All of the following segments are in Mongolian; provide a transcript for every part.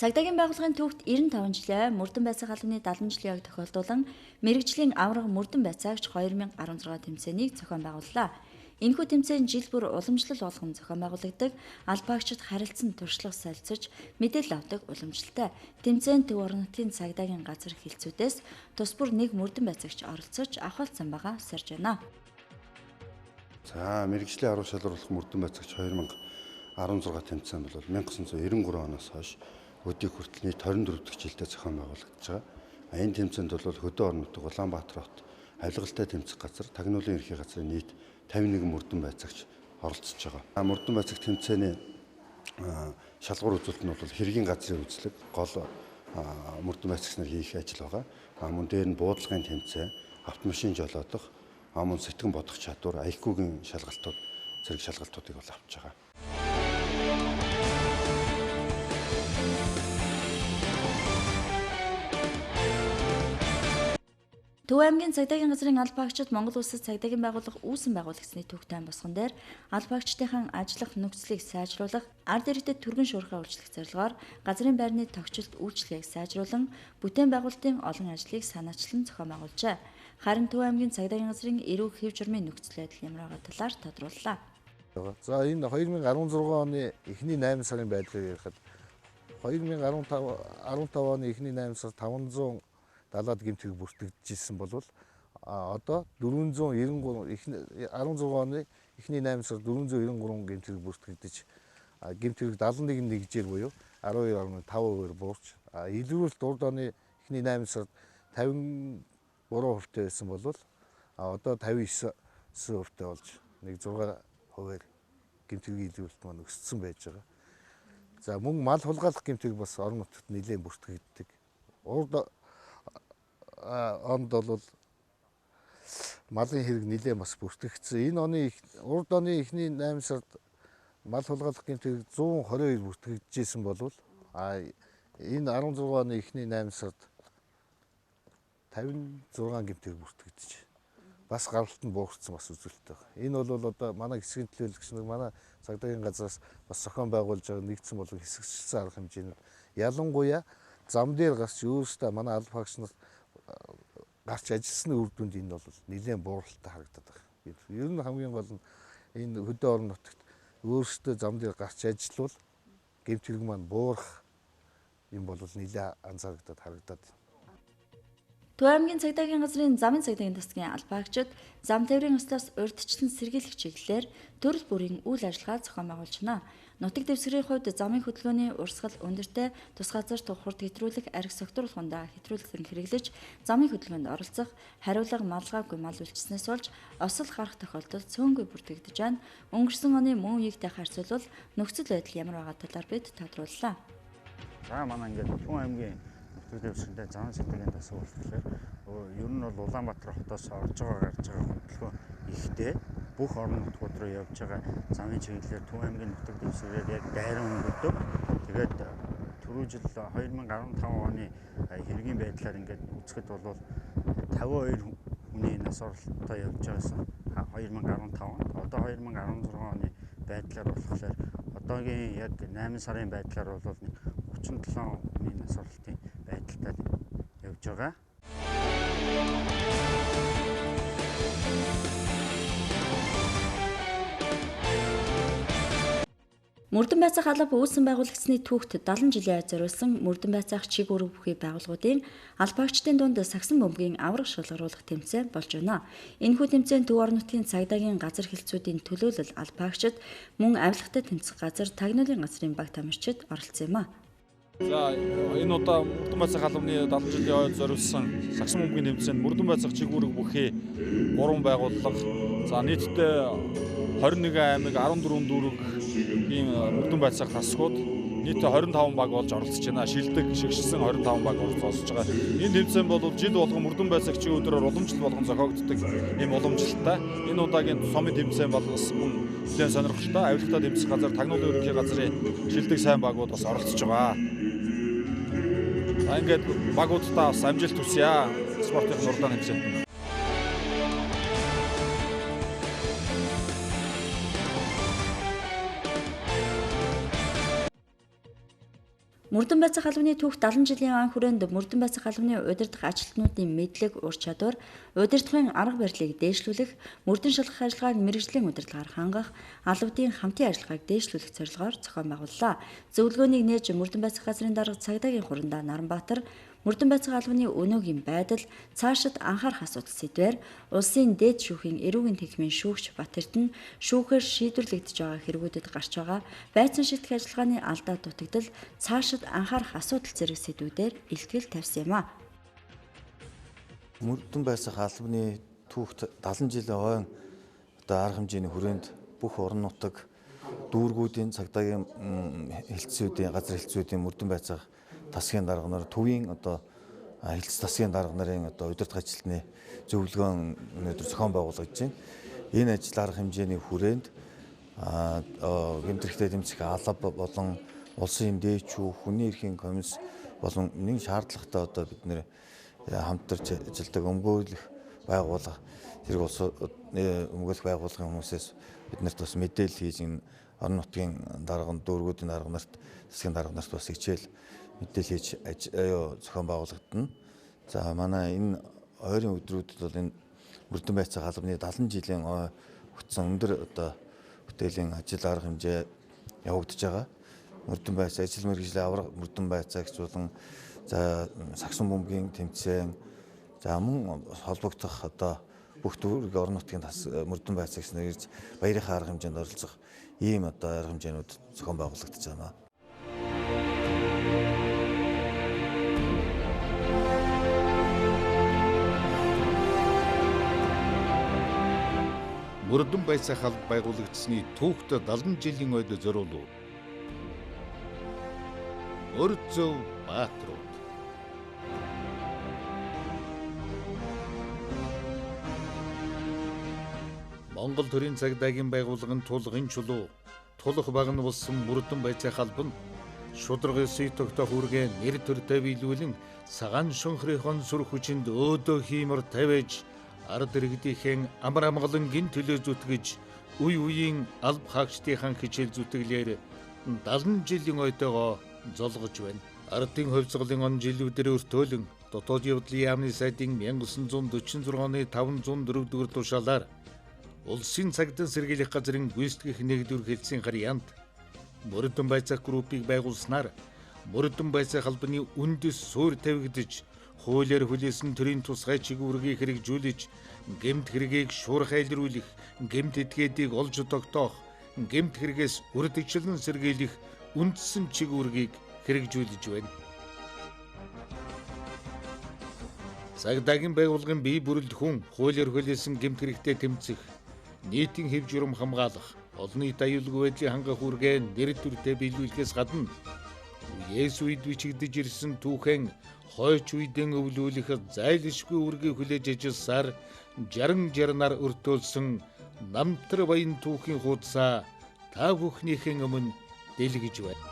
Цагдаагийн байгууллагын түүхт 95 жилийн мөрдөн байцаах албаны 70 жилийн ойг тохиолдуулан мэргэжлийн аварга мөрдөн байцаагч 2016 тэмцээнийг зохион байгууллаа. Энэхүү тэмцээн жил бүр уламжлал болгон зохион байгуулагдаг, албаагчид харилцан туршлага солилцож мэдээлэл авдаг уламжлалтай. Тэмцээн Төв орон нутгийн цагдаагийн газар хэлцүүдээс тус бүр нэг мөрдөн байцаагч оролцож авахалцсан байгаа сарж байна. За, мэргэжлийн аварга шалгаруулах мөрдөн байцаагч 2016 тэмцээн бол 1993 оноос хойш өдийг хүртэл нийт 24 дахь жилдээ зохион байгуулагдаж байгаа. Энэ тэмцээнд бол хөдөө орон нутаг, Улаанбаатар хот, авилгалтай тэмцэх газар, тагнуулын ерхий газрын нийт 51 мөрдөн байцаагч оролцож байгаа. Мөрдөн байцаагч тэмцээний шалгуур үзүүлэлт нь бол хэргийн газрын үзлэг, гол мөрдөн байцаагч нар хийх ажил байгаа. Мөн дээр нь буудлагын тэмцээн, автомашин жолоодох, мөн сэтгэн бодох чадвар, IQ-гийн шалгалтууд, зэрэг шалгалтуудыг бол авч байгаа. Төв аймгийн цагдаагийн газрын албаагчид Монгол Улсад цагдаагийн байгууллага үүсэн байгуулагчны төвхтэн босгон дээр албаагчдын ажиллах нөхцөлийг сайжруулах, ард иргэдэд түргэн шуурхай үйлчлэх зорилгоор газрын байрны тогтчлт үйлчилгээг сайжруулан бүтээн байгуулалтын олон ажлыг санаачлан зохион байгуулжээ. Харин Төв аймгийн цагдаагийн газрын эрүүг хэв журмын нөхцөл байдал ямар байгаа талаар тодрууллаа. За, энэ 2016 оны эхний 8 сарын байдлаар ярихад 2015 оны эхний 8 сар 570-аад гэмт хэрэг бүртгэжсэн бол одоо 493 16 оны эхний 8 сард 493 гэмт хэрэг бүртгэгдэж, гэмт хэрэг 71 нэгжээр буюу 12.5%-аар буурч, илрүүлэлт урд оны эхний 8 сард 53% байсан бол одоо 59% болж нэг 6%-аар гэмт хэргийн илрүүлэлт маань өссөн байж байгаа. За, мөн мал хулгайлах гэмт хэрэг бас орон нутагт нэлээд бүртгэгддэг. Урд онд бол малын хэрэг нэлээд бас бүртгэгдсэн. Энэ оны урд оны эхний 8 сард мал хулгайлах гэмт хэрэг 122 бүртгэгджсэн бол энэ 16 оны эхний 8 сард 56 гэмт хэрэг бүртгэгдэж бас гаралт нь буурсан бас үзүүлэлт байгаа. Энэ бол одоо манай хэсгийн төлөөлөгч нар, манай цагдаагийн газраас бас зохион байгуулж байгаа нэгдсэн болон хэсэгчилсэн арга хэмжээнүүд, ялангуяа зам дээр гарч өөрсдөө манай албаагч нар гарч ажилласны үр дүнд энэ бол нэлээд бууралтай харагдаад байна. Ер нь хамгийн гол нь энэ хөдөө орон нутагт өөрсдөө зам дээр гарч ажиллавал гэмт хэрэг маань буурах юм бол нэлээд анзаарагдаад харагдаад байна. Төв аймгийн цагдаагийн газрын замын цагдаагийн тасгийн албаагчид зам тээврийн ослоос урьдчилан сэргийлэх чиглэлээр төрөл бүрийн үйл ажиллагаа зохион байгуулж байна. Нутаг дэвсгэрийн хувьд замын хөдөлгөөний урсгал өндөртэй, тус газарт хурд хэтрүүлэх, архи согтруулахундаа хэтрүүлсэн хэрэглэж замын хөдөлгөөнд оролцох, хариулга малгайгүй мал үйлчснээс болж осол гарах тохиолдол цөөнгүй бүртгэгдэж байна. Өнгөрсөн оны мөн үеигтэй харьцуулбал нөхцөл байдал ямар байгаа талаар бид тодрууллаа. За, манай ингээд Төв аймгийн нутаг дэвсгэрийн замын цагдаагийн тасаг болохоор ер нь бол Улаанбаатар хотоос орж байгаа гарч байгаа хөдөлгөөн ихтэй, бүх орон нутгууд руу явж байгаа замын чиглэлээр Төв аймгийн нутаг дэвсгэрээр яг дайран өнгөрдөг. Тэгээд түрүү жил 2015 оны хэргийн байдлаар ингээд үзэхэд бол 52 хүний нас оролттой явж байгаас 2015 онд, одоо 2016 оны байдлаар болохоор одоогийн яг 8 сарын байдлаар бол 37 хүний нас оролтын байдалтай явж байгаа. Мөрдөн байцаах алба үүсэн байгуулагчны түүхт 70 жилийн ой зориулсан мөрдөн байцаах чиг үүрэг бүхий байгууллагуудын албаагчдын дунд сагсан бөмбөгийн аварга шалгаруулах тэмцээн болж байна. Энэхүү тэмцээн Төв орон нутгийн цагдаагийн газар хэлцүүдийн төлөөлөл албаагчид мөн авилгатай тэмцэх газар тагнуулын газрын баг тамирчид оролцсон юм а. За, энэ удаа мөрдөн байцаах албаны 70 жилийн ойд зориулсан сагсан бөмбөгийн тэмцээнд мөрдөн байцаах чиг үүрэг бүхий 3 байгууллага, за нийтдээ 21 аймаг 14 дүүргийн мөрдөн байцаах тасгууд нийт 25 баг болж оролцож байна. Шилдэг шигшсэн 25 баг оролцож байгаа. Энэ тэмцээн бол жил болгон мөрдөн байцаагчийн өдрөөр уламжлалт болгон зохиогддог ийм уламжлалтай. Энэ удаагийн сумын тэмцээн бол бас мөн нэлээд сонирхолтой. Авилгатай тэмцэх газар, тагнуулын ерөнхий газрын шилдэг сайн багууд бас оролцож байгаа. За, ингээд багууддаа бас амжилт хүсье. Спортын нурлаа тэмцээнд. Мөрдөн байцаах албаны түүх 70 жилийн ан хүрээнд мөрдөн байцаах албаны удирдах ажилтнуудын мэдлэг, ур чадвар, удирдахын арга барилыг дээшлүүлэх, мөрдөн шалгах ажиллагааг мэргэжлийн удирдлагаар хангах, албадын хамтын ажиллагааг дээшлүүлэх зорилгоор зохион байгууллаа. Зөвлөгөөнийг нээж мөрдөн байцаах газрын дарга цагдаагийн хурандаа Наранбаатар мөрдөн байцаах албаны өнөөгийн байдал, цаашид анхаарах асуудал сэдвээр улсын дээд шүүхийн эрүүгийн танхимын шүүгч Батэрдэн шүүхээр шийдвэрлэгдэж байгаа хэрэгүүдэд гарч байгаа байцаан шийтгэх ажиллагааны алдаа дутагдал, цаашид анхаарах асуудал зэрэг сэдвүүдээр илтгэл тавьсан юм а. Мөрдөн байцаах албаны түүхт 70 жилийн ойн одоо арга хэмжээний хүрээнд бүх орон нутаг дүүргүүдийн цагдаагийн хэлтсүүдийн газар хэлтсүүдийн мөрдөн байцаах тасгийн дарга нар төвийн одоо хэлц тасгийн дарга нарын одоо удирдах ажилтны зөвлөгөөн өнөөдөр зохион байгуулагдаж байна. Энэ ажил арга хэмжээний хүрээнд гэмт хэрэгтэй тэмцэх алба болон улсын дээд шүүх, хүний эрхийн комисс болон нэгэн шаардлагатай одоо бид нэр хамтарч ажилладаг өмгөөлөх байгууллага зэрэг улс өмгөөлөх байгууллагын хүмүүсээс бид нарт бас мэдээлэл хийж энэ орон нутгийн дарга, дүүргүүдийн дарга нарт, засгийн дарга нарт бас хичээл мэдээлэл хийж зохион байгуулагдана. За манай энэ ойрын өдрүүдэд бол энэ мөрдөн байцаах албаны 70 жилийн ой бүтсэн өндөр одоо бүтээлийн ажил арга хэмжээ явагдаж байгаа. Мөрдөн байцаа ажил мэргэжлийн авраг мөрдөн байцаагч болон за сагсан бөмбөгийн тэмцээн за мөн холбогдох одоо бүх дүүрэг орон нутгийн мөрдөн байцаагч нар ирж баярынхаа арга хэмжээнд оролцох ийм одоо арга хэмжээнүүд зохион байгуулагдаж байна. Мөрдөн байцаах алба байгуулагдсаны түүхт 70 жилийн ойд зориулв. Мөрдзөв баатрууд. Монгол төрийн цагдаагийн байгууллагын тулгын чулуу, тулах баг нь болсон мөрдөн байцаах алба нь шударга ёсыг тогтоох үүргээ нэр төртэй биелүүлэн цагаан шунхрынхон сүр хүчинд өөдөө хиймор тавиаж ард иргэдийнхэн амар амгалангийн төлөө зүтгэж үе үеийн алба хаагчдынхаа хичээл зүтгэлээр 70 жилийн ойтойгоо золгож байна. Ардын хувьцгалын он жилүүдээр өртөөлөн дотоод явдлын яамны сайдын 1946 оны 504 дугаар тушаалаар улсын цагдаа сэргийлэх газрын гүйцэтгэх нэгдүгээр хэлтсийн харьяанд мөрдөн байцаах группийг байгуулснаар мөрдөн байцаах албаны үндэс суурь тавигдаж хуулиар хүлээсэн төрийн тусгай чиг үүргийг хэрэгжүүлж гэмт хэргийг шуурхайлруулах, гэмт этгээдийг олж тогтоох, гэмт хэрэгээс үрдэгчлэн сэргийлэх үндсэн чиг үүргийг хэрэгжүүлж байна. Цагдаагийн байгууллагын бие бүрэлдэхүүн хуулиар хүлээсэн гэмт хэрэгтэй тэмцэх, нийтийн хэв журам хамгаалах, олон нийт аюулгүй байдлыг хангах үүргээ нэр төртэй биелүүлэхээс гадна үеэс үед бичигдэж ирсэн түүхэн хойч үедэн өвлүүлэх зайлшгүй үүргийг хүлээж ажилласаар 60 60-аар өртөөлсөн намтар баян түүхийн хуудасаа та бүхнийхэн өмнө дэлгэж байна.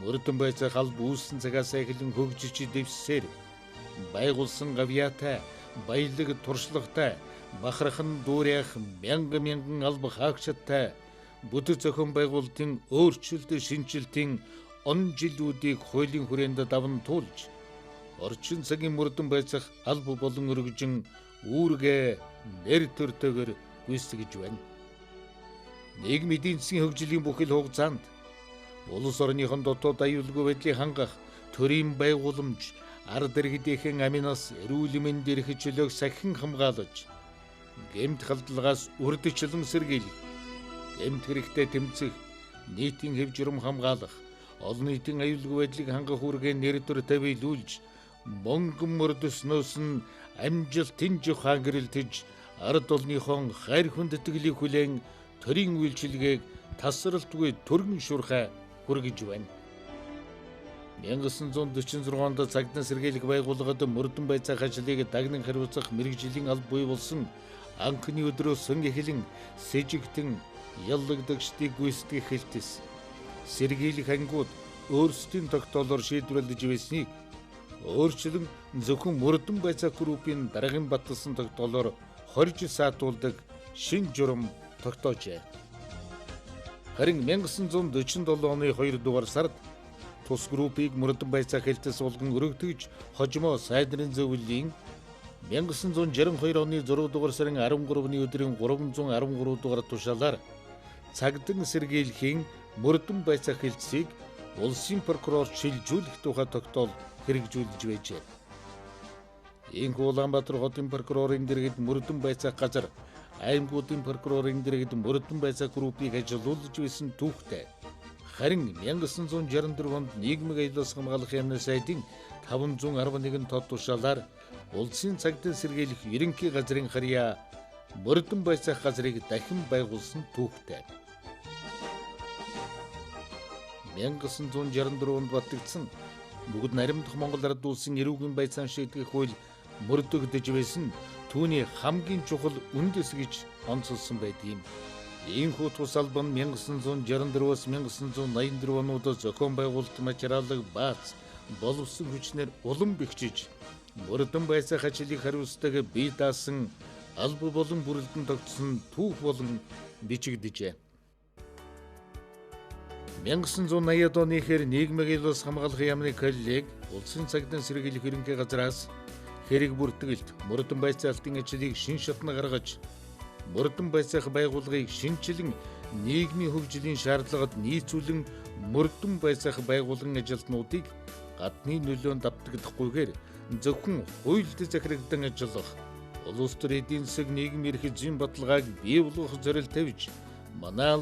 Мөрдөн байцаах алба үүссэн цагаас эхлэн хөгжиж дэвссээр байгуулсан гавьяатай, баялаг туршлагатай, бахархан дүүрэх мянган мянган алба хаагчтай бүтэц зохион байгуулалтын өөрчлөлт шинэчлэлтийн он жилүүдийг хуулийн хүрээнд даван туулж орчин цагийн мөрдөн байцаах алба болон өргөжин үүргээ нэр төртэйгээр гүйцэтгэж байна. Нийгмийн эдийн засгийн хөгжлийн бүхэл хугацаанд улс орныхон дотоод аюулгүй байдлыг хангах төрийн байгууламж ард иргэдийнхэн аминаас эрүүл мэнд эрх чөлөөг сахин хамгаалаж гэмт халдлагаас үрдэгчлэн сэргийлэх, гэмт хэрэгтэй тэмцэх, нийтийн хэв журам хамгаалах, олон нийтийн аюулгүй байдлыг хангах үүргээ нэр төртэй биелүүлж мөнгөн мөрдөснөөс нь амжилтын жухаа гэрэлтэж ард олныхон хайр хүндэтгэлийг хүлээн төрийн үйлчилгээг тасралтгүй түргэн шуурхай хүргэж байна. 1946 онд цагдаа сэргийлэх байгууллагад мөрдөн байцаах ажлыг дагнан хариуцах мэргэжлийн алба бий болсон анхны өдрөөс эхлэн сэжигтэн яллагдагчдыг гүйцэтгэх хэлтэс сэргийлэх ангиуд өөрсдийн тогтоолоор шийдвэрлэж байсныг өөрчлөн зөвхөн мөрдөн байцаах группийн даргын баталсан тогтоолоор хорж саатуулдаг шин журам тогтоожээ. Харин 1947 оны 2 дугаар сард Тус группийг мөрдөн байцаах хэлтэс болгон өргөтгөж хожимо сайд нарын зөвлөлийн 1962 оны 6 дугаар сарын 13-ны өдрийн 313 дугаар тушаалаар цагдан сэргийлэхийн мөрдөн байцаах хэлтсийг улсын прокурор шилжүүлэх тухай тогтоол хэрэгжүүлж байжээ. Энэхүү Улаанбаатар хотын прокурорын дэргэд мөрдөн байцаах газар, аймагуудын прокурорын дэргэд мөрдөн байцаах группийг ажилуулж байсан түүхтэй. Харин 1964 онд нийгмийн аюулаас хамгаалах яамны сайдын 511 тод тушаалаар улсын цагдан сэргийлэх ерөнхий газрын харьяа мөрдөн байцаах газрыг дахин байгуулсан түүхтэй. 1964 онд батлагдсан бүгд наримдах Монгол Ард Улсын эрүүгийн байцаан шийтгэх хууль мөрдөгдөж байсан түүний хамгийн чухал үндэс гэж онцолсон байдаг юм. Иймхүү тус албан 1964-аас 1984 онуудад зохион байгуулалт материалыг баац боловсон хүчнэр улам бэхжиж мөрдөн байцаах ажлыг хариуцдаг бие даасан алба болон бүрэлдэн тогтсон түүх болон бичигдэжээ. 1980-ад оны ихээр нийгмийн аюулаас хамгаалах яамны коллеги улсын цагдан сэргийлэх ерөнхий газраас хэрэг бүртгэлт мөрдөн байцаалтын ажлыг шин шатны гаргаж мөрдөн байцаах байгууллагыг шинэчлэн нийгмийн хөгжлийн шаардлагад нийцүүлэн мөрдөн байцаах байгууллагын ажилтнуудыг гадны нөлөөнд автагдахгүйгээр зөвхөн хуульд захирагдан ажиллах улс төр эдийн засаг нийгэм эрх зүйн баталгааг бий болгох зорилт тавьж манай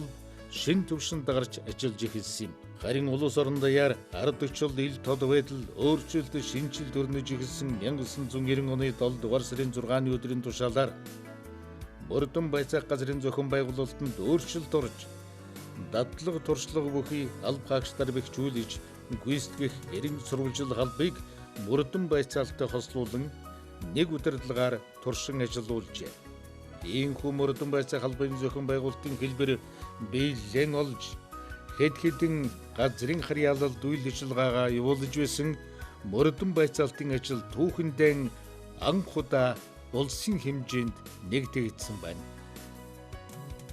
шин төвшөнд гарч ажиллаж эхэлсэн юм. Харин улс орон даяар ард өчл ил тод байдал өөрчлөлт шинэчлэлт өрнөж эхэлсэн 1990 оны 7 дугаар сарын 6-ны өдрийн тушаалаар мөрдөн байцаах газрын зохион байгуулалтанд өөрчлөлт орж дадлага туршлага бүхий алба хаагчдаар бэхжүүлж гүйцэтгэх эрен сурвалжлах албыг мөрдөн байцаалтай хослуулан нэг удирдлагаар туршин ажиллуулжээ. Иймхүү мөрдөн байцаах албаны зохион байгуулалтын хэлбэр биелэн олж хэд хэдэн газрын харьяалалд үйл ажиллагаагаа явуулж байсан мөрдөн байцаалтын ажил түүхэндээ анх удаа улсын хэмжээнд нэгтгэгдсэн байна.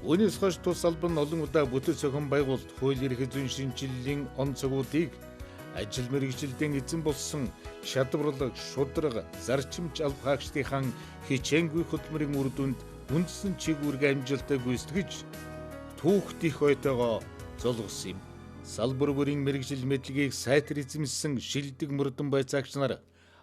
Үүнээс хойш тус албан олон удаа бүтэц зохион байгуулалт хууль эрх зүйн шинэчлэлийн он цагуудыг ажил мэргэжилтэн эзэн болсон чадварлаг, шударга, зарчимч алба хаагчдынхаа хичээнгүй хөдөлмөрийн үр дүнд үндсэн чиг үүрэг амжилттай гүйцэтгэж түүхт их ойтойгоо золгосон юм. Салбар бүрийн мэргэжил мэдлэгийг сайтар эзэмшсэн шилдэг мөрдөн байцаагч нар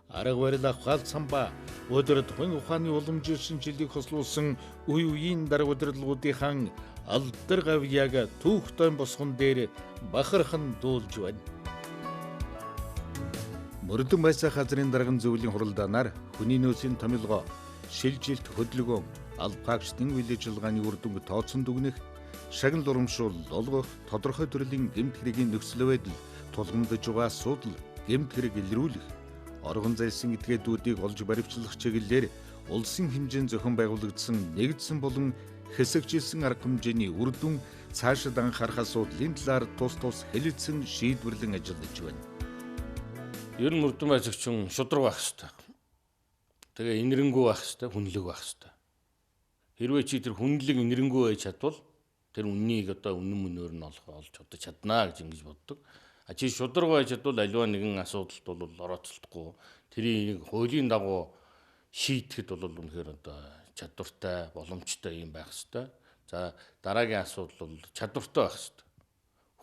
арга барил авах самбаа удирдахын ухааны уламжлал шинжилгээг хослуулсан үе үеийн дарга удирдлагуудынхаа алдар гавьяаг түүх тойм босгон дээр бахархан дуулж байна. Мөрдөн байцаах газрын дарган зөвлөлийн хуралдаанаар хүний нөөцийн томилгоо, шилжилт хөдөлгөөн, алба хаагчдын үйл ажиллагааны үр дүнг тооцсон дүгнэх, шагнал урамшуул олгох, тодорхой төрлийн гэмт хэргийн нөхцөл байдал, тулгамдж байгаа асуудал, гэмт хэрэг илрүүлэх, оргон зайлсан этгээдүүдийг олж баривчлах чиглэлээр улсын хэмжээнд зохион байгуулагдсан нэгдсэн болон хэсэгчилсэн арга хэмжээний үр дүн цаашид анхаарах асуудлын талаар тус тус хэлэлцэн шийдвэрлэн ажиллаж байна. Ер нь мөрдөн байцаагч хүн шудраг байх ёстой. Тэгээ инэрэнгүй байх ёстой, хүнлэг байх ёстой. Хэрвээ чи тэр хүнлэг инэрэнгүй байж чадвал тэр үннийг одоо үнэн мөнөөр нь олж одоо чаднаа гэж ингэж боддог. А чи шудраг байж чадвал аливаа нэгэн асуудалд бол орооцолдохгүй. Тэрийг хуулийн дагуу шийдэхэд бол үнэхээр одоо чадвартай, боломжтой юм байх ёстой. За дараагийн асуудал бол чадвартай байх ёстой.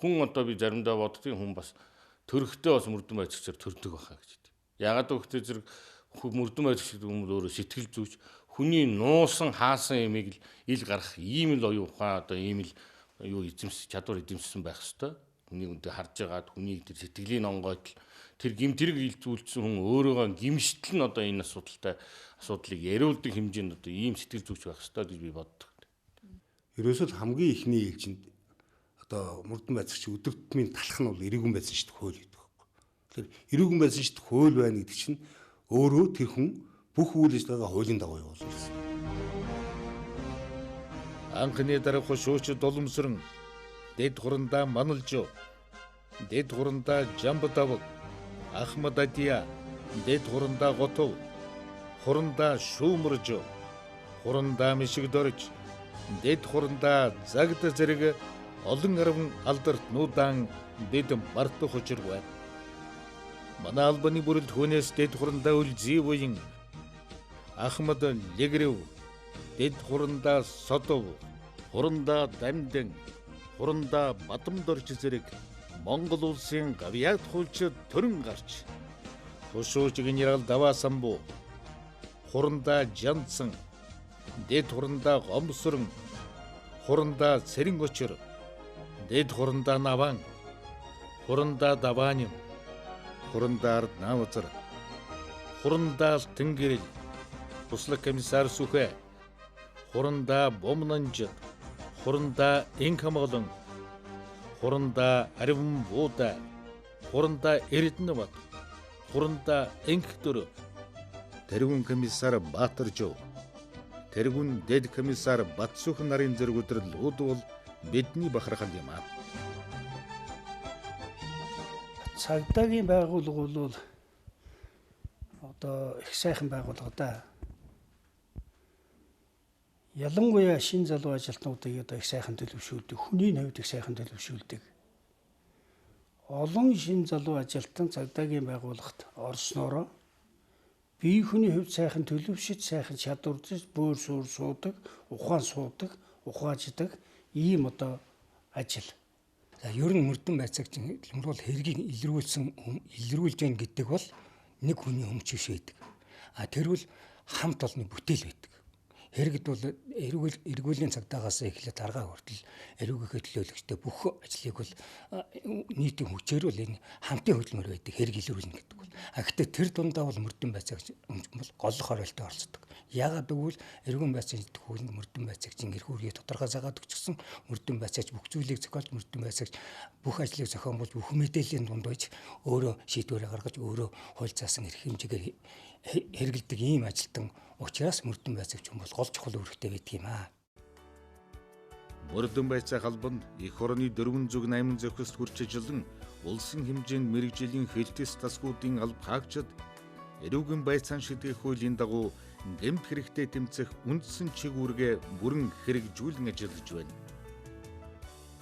Хүн одоо би заримдаа боддгийн хүн бас төрөхтэй бас мөрдөн байцаагчаар төрдөг байхаа гэж хэлдэг. Яагаад гэвэл зэрэг мөрдөн байцаагч гэдэг юм өөрөө сэтгэл зүйч хүний нуусан хаасан ямиг л ил гарах ийм л оюун ухаан одоо ийм л юу эзэмс чадвар эзэмссэн байх ёстой. Хүнийг өндөө харж байгаад хүнийг тэр сэтгэлийн онгойдол тэр гэмт хэрэг үйлдүүлсэн хүн өөрөөгөө гэмштэл нь одоо энэ асуудалтай асуудлыг яриулдаг хэмжээнд одоо ийм сэтгэл зүйч байх ёстой гэж би боддог. Ерөөсөө л хамгийн ихний ээлжинд одоо мөрдөн байцаагч өдөр тутмын талах нь бол эрүүгэн байсан шийдэх хууль гэдэг байхгүй. Тэгэхээр эрүүгэн байсан шийдэх хууль байна гэдэг чинь өөрөө тэр хүн бүх үйл ажиллагаагаа хуулийн дагуу явуулна гэсэн. Анхны дарга хошууч Доломсрон, дэд хурандаа Маналжуу, дэд хурандаа Жамбадавг, Ахмададия, дэд хурандаа Готов, хурандаа Шүүмэржөө, хурандаа Мишигдорж, дэд хурандаа Загд зэрэг олон арван алдартнуудаан бид мартах учиргүй. Манай албаны бүрэлдэхүүнээс дэд хурандаа Үлзий буян, Ахмад Лэгрэв, дэд хурандаа Содов, хурандаа Дамдин, хурандаа Бадамдорж зэрэг Монгол улсын гавьяат хуульчид төрөн гарч тушууч генерал Даваасамбу, хурандаа Жанцсан, дэд хурандаа Гомсрон, хурандаа Цэрэн очир, дэд хурандаа Наван, хурандаа Даваанин, хурандаар Наавазар, хурандаа Тэнгэрэл, туслах комиссар Сүхэ, хурандаа Бомнанжид, хурандаа Инхамголон, хурандаа Ариван Буудай, хурандаа Эрдэнэбат, хурандаа Энхтөр, тэргүүн комиссар Баатаржов, тэргүүн дэд комиссар Батсүх нарын зэрэг өдөрлүүд бол бидний бахархал юм аа. Цагдаагийн байгууллага бол одоо их сайхан байгууллага да. Ялангуяа шинэ залуу ажилтнуудыг одоо их сайхан төлөвшүүлдэг, хүний хувьд их сайхан төлөвшүүлдэг. Олон шинэ залуу ажилтан цагдаагийн байгууллагт орсноороо бие хүний хувьд сайхан төлөвшиж, сайхан чадваржиж, бөөр суур суудаг, ухаан суудаг, ухааждаг ийм одоо ажил. За ер нь мөрдөн байцаагч бол хэргийг илрүүлсэн илрүүлж гэн гэдэг бол нэг хүний өмч биш байдаг. А тэр бол хамт олонны бүтээл байдаг. Хэрэгд бол эргүүлийн цагдаагаас эхлээд даргаа хүртэл эрүүгийнхээ төлөөлөгчтэй бүх ажлыг бол нийтийн хүчээр бол энэ хамтын хөдөлмөр байдаг, хэрэг илрүүлнэ гэдэг бол. А гэхдээ тэр дундаа бол мөрдөн байцаагч бол голлох оройлтой оролцдог. Яагаад гэвэл эргүүн байцаагч хүн мөрдөн байцаагчийн эрх үүргийг тодорхой заагаад өгчихсөн, мөрдөн байцаагч бүх зүйлийг зохиолж, мөрдөн байцаагч бүх ажлыг зохион байгуулж, бүх мэдээллийн дунд байж өөрөө шийдвэрээ гаргаж, өөрөө хууль заасан эрх хэмжээгээр хэрэгэлдэг ийм ажилтан учраас мөрдөн байцаагч хүн бол гол чухал үүрэгтэй байдаг юм аа. Мөрдөн байцаах албанд эх орны 408 зохист хүрч ажиллан улсын хэмжээнд мэргэжлийн хэлтэс тасгуудын алба хаагчид эрүүгэн байцаан шийдэх хуулийн дагуу гэмт хэрэгтэй тэмцэх үндсэн чиг үүргээ бүрэн хэрэгжүүлэн ажиллаж байна.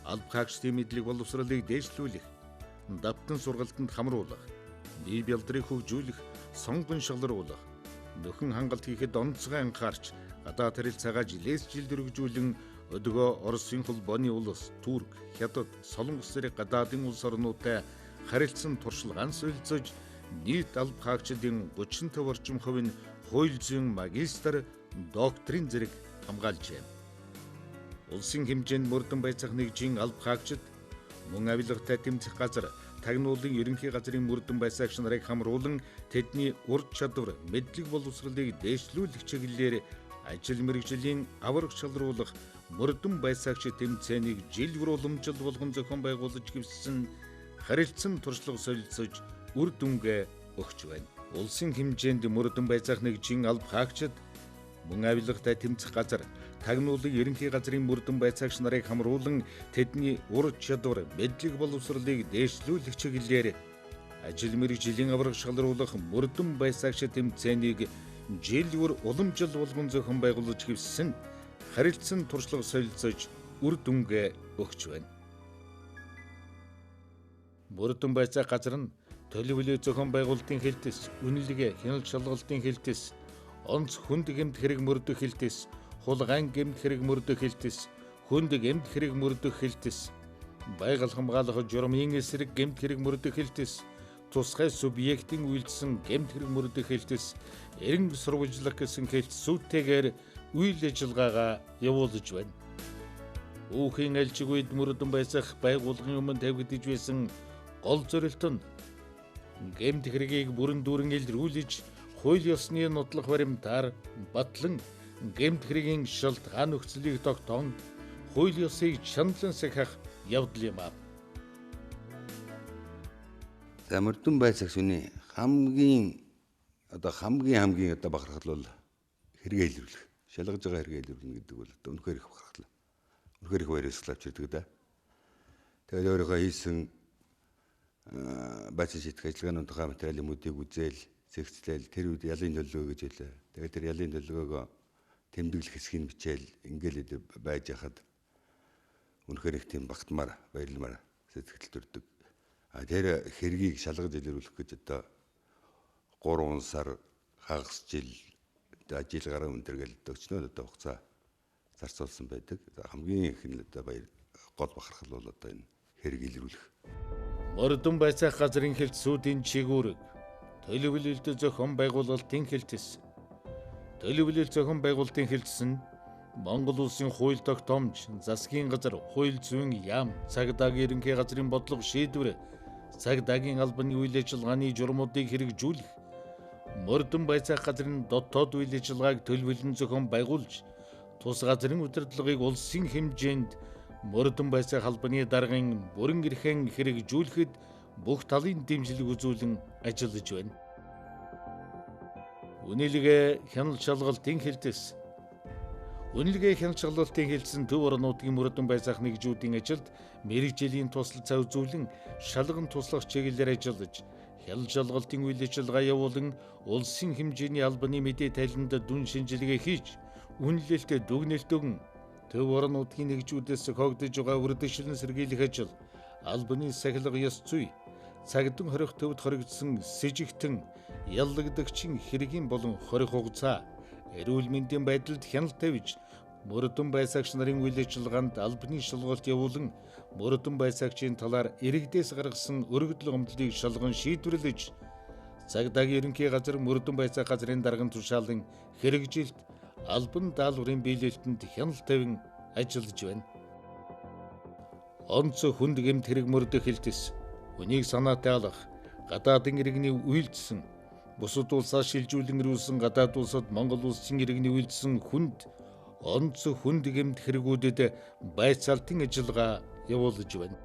Алба хаагчдын мэдлэг боловсролыг дээшлүүлэх, давтан сургалтанд хамруулах, бие бялдрыг хөгжүүлэх, сонгон шалруулах, нөхөн хангалт хийхэд онцгой анхаарч гадаад харилцаагаа жилээс жил дөрвжүүлэн өдгөө Оросын холбооны улс, Турк, Хятад, Солонгос зэрэг гадаадын улс орнуудтай харилцан туршлагаан солилцож нийт алба хаагчдын 35 орчим хувь нь хууль зүйн магистр, докторийн зэрэг хамгаалжээ. Улсын хэмжээнд мөрдөн байцаах нэгжийн алба хаагчид мөн авилгатай тэмцэх газар, тагнуулын ерөнхий газрын мөрдөн байцаагч нарыг хамруулан тэдний ур чадвар, мэдлэг боловсролыг дээшлүүлэх чиглэлээр ажил мэргэжлийн аварга шалруулах мөрдөн байцаагч тэмцээнийг жил бүр уламжлал болгон зохион байгуулж гэвсэн харилцан туршлага солилцож үр дүнгээ өгч байна. Улсын хэмжээнд мөрдөн байцаах нэгжийн алба хаагчид мөн авилгатай тэмцэх газар, тагнуулын ерөнхий газрын мөрдөн байцаагч нарыг хамруулан тэдний ур чадвар, мэдлэг боловсролыг дээшлүүлэх чиглэлээр ажил мэргэжлийн аварга шалруулах мөрдөн байцаагч тэмцээнийг жил бүр уламжлал болгон зохион байгуулж гэвсэн харилцан туршлага солилцож үр дүнгээ өгч байна. Мөрдөн байцаах газар нь төлөвлөлөө зохион байгуулалтын хэлтэс, үнэлгээ, хяналт шалгалтын хэлтэс, онц хүнд гэмт хэрэг мөрдөх хэлтэс, хулгайн гэмт хэрэг мөрдөх хэлтэс, хүнд гэмт хэрэг мөрдөх хэлтэс, байгаль хамгаалах журмын эсрэг гэмт хэрэг мөрдөх хэлтэс, тусгай субъектийн үйлдсэн гэмт хэрэг мөрдөх хэлтэс, эрен сурвалжлах гэсэн хэлтсүүдтэйгээр үйл ажиллагаагаа явуулж байна. Үүхийн альчиг үед мөрдөн байцаах байгууллагын өмнө тавигдаж байсан гол зорилт нь гэмт хэргийг бүрэн дүүрэн илрүүлж хууль ёсны нотлох баримтаар батлан гэмт хэргийн шалтгаан нөхцөлийг тогтоон хууль ёсыг чандлан сахих явдал юм аа. За мөрдөн байцаагч хүний хамгийн хамгийн одоо бахархал бол хэрэгээ илрүүлэх. Шалгаж байгаа хэрэгээ илрүүлнэ гэдэг бол одоо үнэхээр их бахархал. Үнэхээр их баяр ёслол авч ирдэг да. Тэгээд өөрийнхөө хийсэн байцаан шийдэх ажиллагааны тухай материал юмудыг үзээл, зэгцлээл тэр үед ялын төлөвлөгөө гэж хэлээ. Тэгээд тэр ялын төлөвлөгөөгөө тэмдэглэх хэсгийг бичээл ингээл байж хахад үнэхээр их тийм багтмаар баярламаар сэтгэл төрдөг. Тэр хэргийг шалгаж илрүүлэх гэж одоо 3 сар хагас жил жил гаруй өндөр гэл өчнөө одоо хугацаа зарцуулсан байдаг. Хамгийн их нь одоо баяр гол бахархал бол одоо энэ хэрэг илрүүлэх. Мөрдөн байцаах газрын хэлтсүүдийн чиг үүрэг, төлөвлөлт зохион байгуулалтын хэлтэс. Төлөвлөлт зохион байгуулалтын хэлтэс нь Монгол улсын хууль тогтоомж, засгийн газар, хууль зүйн яам, цагдаагийн ерөнхий газрын бодлого шийдвэр, цагдаагийн албаны үйл ажиллагааны журмуудыг хэрэгжүүлэх, мөрдөн байцаах газрын дотоод үйл ажиллагааг төлөвлөн зохион байгуулж, тус газрын удирдлагыг улсын хэмжээнд мөрдөн байцаах албаны даргын бүрэн эрхэн хэрэгжүүлэхэд бүх талын дэмжлэг үзүүлэн ажиллаж байна. Үнэлгээ хяналт шалгалтын хэлтэс. Үнэлгээ хяналт шалгалтын хэлтэс нь төв орон нутгийн мөрдөн байцаах нэгжүүдийн ажилд мэргэжлийн туслалцаа үзүүлэн шалган туслах чиглэлээр ажиллаж, хяналт шалгалтын үйл ажиллагаа явуулан улсын хэмжээний албаны мэдээ тайланд дүн шинжилгээ хийж, үнэлэлтэд дүгнэлт өгөн төв орон нутгийн нэгжүүдээс зохиогдож байгаа үрдэшлэн сэргийлэх ажил, албаны сахилга ёс зүй, цагдан хорих төвд хоригдсон сэжигтэн, яллагдагчийн хэргийн болон хорих хугацаа, эрүүл мэндийн байдалд хяналт тавьж, мөрдөн байцаагч нарын үйл ажиллагаанд албаны шалгалт явуулан мөрдөн байцаагчийн талаар иргэдээс гаргасан өргөдөл гомдлыг шалган шийдвэрлэж, цагдаагийн ерөнхий газар мөрдөн байцаах газрын дарган тушаалын хэрэгжилт албан даалгаврын биелэлтэнд хяналт тавин ажиллаж байна. Онц хүнд гэмт хэрэг мөрдөх хэлтэс, хүнийг санаатай алах, гадаадын иргэний үйлдсэн, бусад улсаас шилжүүлэн ирүүлсэн гадаад улсад Монгол улсын иргэний үйлдсэн хүнд онц хүнд гэмт хэрэгүүдэд байцаалтын ажиллагаа явуулж байна.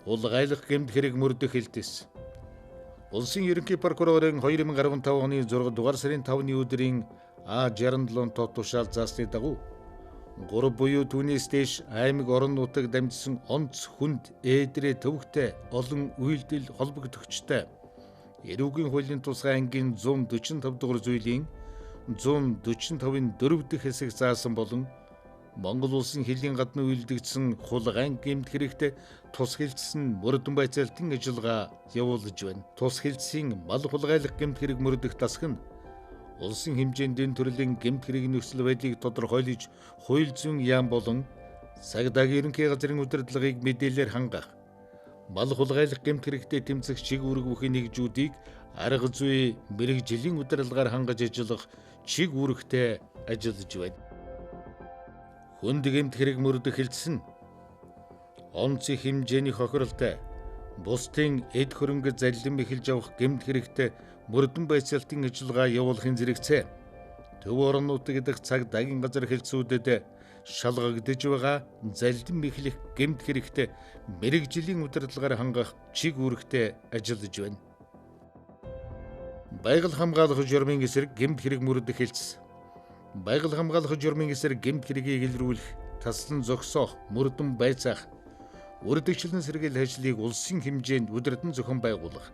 Хулгайлах гэмт хэрэг мөрдөх хэлтэс. Улсын ерөнхий прокурорын 2015 оны 6 дугаар сарын 5-ны өдрийн А67 тоо тушаал заасны дагуу 3 буюу түүнээс дээш аймаг орон нутаг дамжсан онц хүнд ээдрээ төвөгтэй олон үйлдэл холбогдогчтой эрүүгийн хуулийн тусгай ангийн 145 дугаар зүйлийн 145-ын 4 дэх хэсэг заасан болон Монгол улсын хилийн гадна үйлдэгдсэн хулгайн гэмт хэрэгт тус хэлтсэн мөрдөн байцаалтын ажиллагаа явуулж байна. Тус хэлтсийн мал хулгайлах гэмт хэрэг мөрдөх тасаг нь улсын хэмжээнд энэ төрлийн гэмт хэргийн нөхцөл байдлыг тодорхойлж хууль зүйн яам болон цагдаагийн ерөнхий газрын удирдлагыг мэдээлэлээр хангах, мал хулгайлах гэмт хэрэгтэй тэмцэх чиг үүрэг бүхий нэгжүүдийг арга зүй мэргэжлийн удирдлагаар хангаж ажиллах чиг үүрэгтэй ажиллаж байна. Хүнд гэмт хэрэг мөрдөх хэлтс нь онц их хэмжээний хохиролтой бусдын эд хөрөнгө заллин эхэлж авах гэмт хэрэгтэй мөрдөн байцаалтын ажиллагаа явуулахын зэрэгцээ төв орон нутаг дэх цагдаагийн газар хэлтсүүдэд шалгагдж байгаа залдин мэхлэх гэмт хэрэгтэй мэргэжлийн удирдлагаар хангах чиг үүрэгтэй ажиллаж байна. Байгаль хамгаалах журмын эсрэг гэмт хэрэг мөрдөх хэлтс. Байгаль хамгаалах журмын эсрэг гэмт хэргийг илрүүлэх, таслан зогсоох, мөрдөн байцаах, үрдэгчлэн сэргийлэх ажлыг улсын хэмжээнд удирдан зохион байгуулах,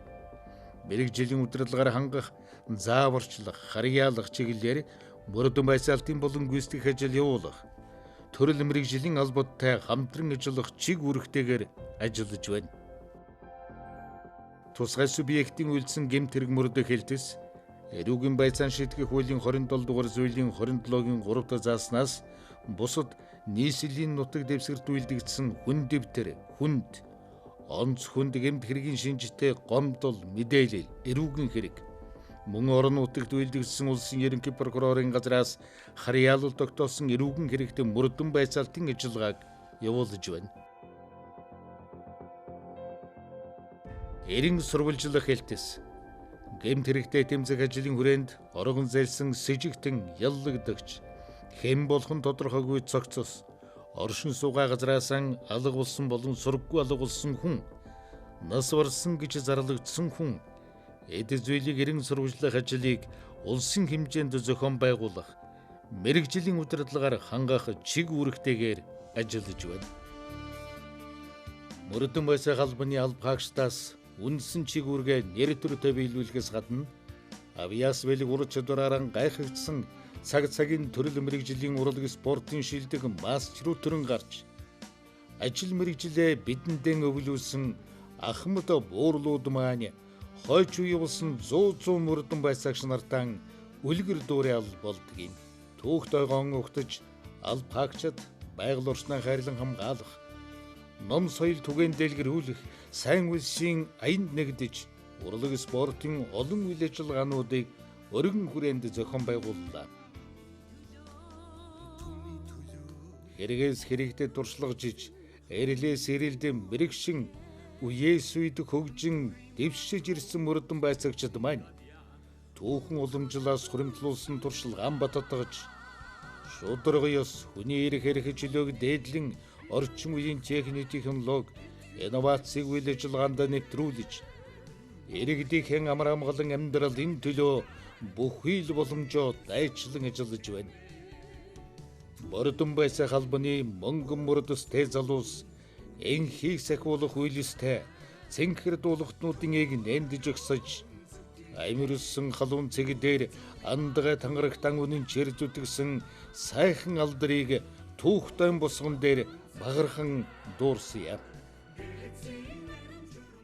мэргэжлийн удирдлагаар хангах, зааварчлах, харьяалах чиглэлээр мөрдөн байцаалтын болон гүйцэтгэх ажил явуулах, төрөл мэргэжлийн албатай хамтран ажиллах чиг үүрэгтэйгээр ажиллаж байна. Тусгай субъектийн үйлдсэн гэмт хэрэг мөрдөх хэлтэс эрүүгийн байцаан шийтгэх хуулийн 27 дугаар зүйлийн 27-гийн 3 дахь зааснаас бусад нийслэлийн нутаг дэвсгэрт үйлдэгдсэн хүн дэвтэр, хүнд, онц хүнд гэмт хэргийн шинжтэй гомдол, мэдээлэл, эрүүгийн хэрэг мөн орон нутагт үйлдэгдсэн улсын ерөнхий прокурорын газраас харьяалал тогтоосон эрүүгийн хэрэгтэй мөрдөн байцаалтын ажиллагааг явуулж байна. Эрен сурвалжлах хэлтэс. Гэмт хэрэгтэй тэмцэх ажлын хүрээнд оргон зайлсан сэжигтэн яллагдагч хэн болгон тодорхойгүй цогцос оршин суугаа газраасаа алга болсон болон сурггүй алга болсон хүн нас барсан гэж зарлагдсан хүн эд зүйлийг эрен сурвалжлах ажлыг улсын хэмжээнд зохион байгуулах мэргэжлийн удирдлагаар хангах чиг үүрэгтэйгээр ажиллаж байна. Мөрдөн байцаах албаны алба хаагчдаас үндсэн чиг үүргээ нэр төртэй биелүүлэхээс гадна авиас бэлэг ур чадвараараа гайхагдсан цаг цагийн төрөл мэргэжлийн урлаг спортын шилдэг мастерууд төрөн гарч Ажил мэргэжилээ бидэндээ өвлүүлсэн ахмад буурлууд маань хойч үе болсон 100 мөрдөн байцаагч нартаа үлгэр дуурайл болдгийг. Түүх тойгоон угтаж алба хаагчид байгаль орчноо хайрлан хамгаалах, ном соёл түгээн дэлгэрүүлэх, сайн үйлсийн аянд нэгдэж урлаг спортын олон үйл ажиллагаануудыг өргөн хүрээнд зохион байгууллаа. Хэрэгээс хэрэгтэд туршлагажиж, эрлээс эрэлд мэрэгшин үеэс үед хөгжин дэвшиж ирсэн мөрдөн байцаагчид маань түүхэн уламжлаас хуримтлуулсан туршлагаан бататгаж шударга ёс хүний эрх эрх чөлөөг дээдлэн орчин үеийн техник технологи инновацийг үйл ажиллагаанд нэвтрүүлж иргэдийнхэн амар амгалан амьдралын төлөө бүхий л боломжоо дайчлан ажиллаж байна. Мөрдөн байцаах албаны мөнгөн мөрдөстэй залуус энхийг сахиулах үйлстэй цэнхэр дуулахтнуудын эг нэмдэж өгсөж амьрсан халуун цэг дээр андгай тангарагтан үнэн чэр зүтгэсэн сайхан алдрыг түүхтэн босгон дээр багархан дуурсъя.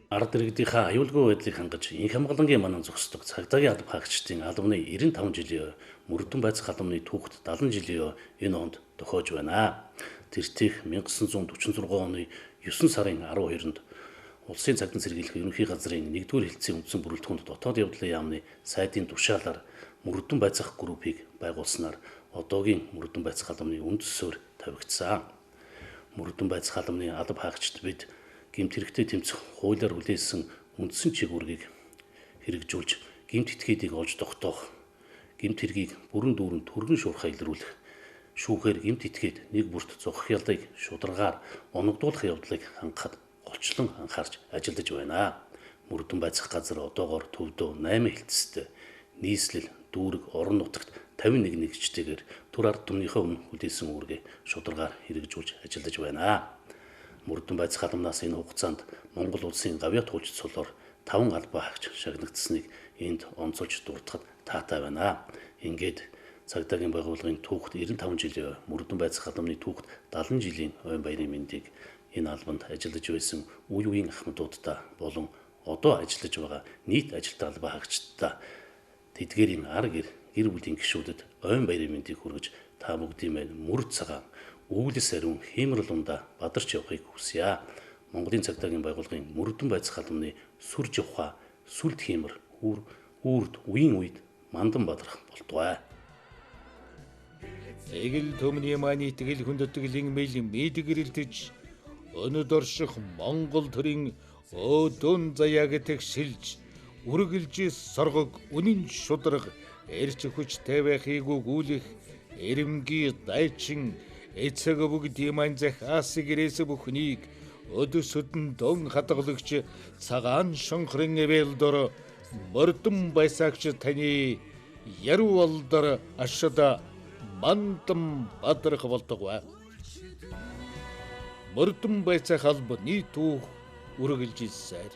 Ард иргэдийнхаа аюулгүй байдлыг хангаж инх хамгаалангийн манан зогсдог цагдаагийн алба хаагчдын албаны 95 жилийн мөрдөн байцах албаны түүхт 70 жилийн энэ онд тохиож байна. Тэртех 1946 оны 9 сарын 12-нд Улсын цагдан сэргийлэх ерөнхий газрын 1-р хэлтсийн үндсэн бүрэлдэхүүнд дотоод явдлын яамны сайдын тушаалаар мөрдөн байцаах группийг байгуулснаар одоогийн мөрдөн байцах албаны үндэс суурь тавигдсан. Мөрдөн байцах албаны алба хаагчид бид гэмт хэрэгтэй тэмцэх хуулиар хүлээсэн үндсэн чиг үүргийг хэрэгжүүлж гэмт этгээдийг олж тогтоох, гэмт хэргийг бүрэн дүүрэн түргэн шуурхай илрүүлэх, шүүхээр гэмт этгээд нэг бүрт зогх ялыг шударгаар оногдуулах явдлыг хангахад голчлон анхаарч ажиллаж байна. Мөрдөн байцах газар одоогоор төвдөө 8 хэлтстэй нийслэл, дүүрэг, орон нутагт 51 нэгжтэйгээр төр ард түмнийхээ өмнө хүлээсэн үүргээ шударгаар хэрэгжүүлж ажиллаж байна. Мөрдөн байцах албанаас энэ хугацаанд Монгол улсын гавьяат хуульч цолоор 5 албаа хаагч шагнагдсаныг энд онцолж дурдахад таатай байна. Ингээд цагдаагийн байгууллагын түүхт 95 жилийн мөрдөн байцах албаны түүхт 70 жилийн ойн баярын мэндийг энэ албанд ажиллаж байсан үе үеийн ахмадуудаа болон одоо ажиллаж байгаа нийт ажилтны албаа хаагчдаа тэдгээрийн ар гэр гэр бүлийн гишүүдэд ойн баярын мэндийг хүргэж та бүгдийн маань мөр цагаан өвлөс ариун хиймрэл ундаа бадарч явахыг хүсье. Монголын цагдаагийн байгууллагын мөрдөн байцах албаны сүр жавхаа сүлд хиймэр үүрд үеийн үед мандан бадрах болтугай. Эгэл төмний маань итгэл хүндэтгэлийн мэл мэдгэрэлтэж өнөд орших Монгол төрийн өөдөн заяаг тэгшилж үргэлж соргог үнэн шударга эрч хүчтэй байхыг өгүүлэх эрэмгийн дайчин эцэг бүгдийн маань захиас гэрээс бүхнийг өдөсөдөн дон хадгалагч цагаан шонхрын эвэлдор мөрдөн байсаагч таны яруу алдар ашид мандам бадрах болтугай. Мөрдөн байцаах албаны түүх үргэлж ирсээр.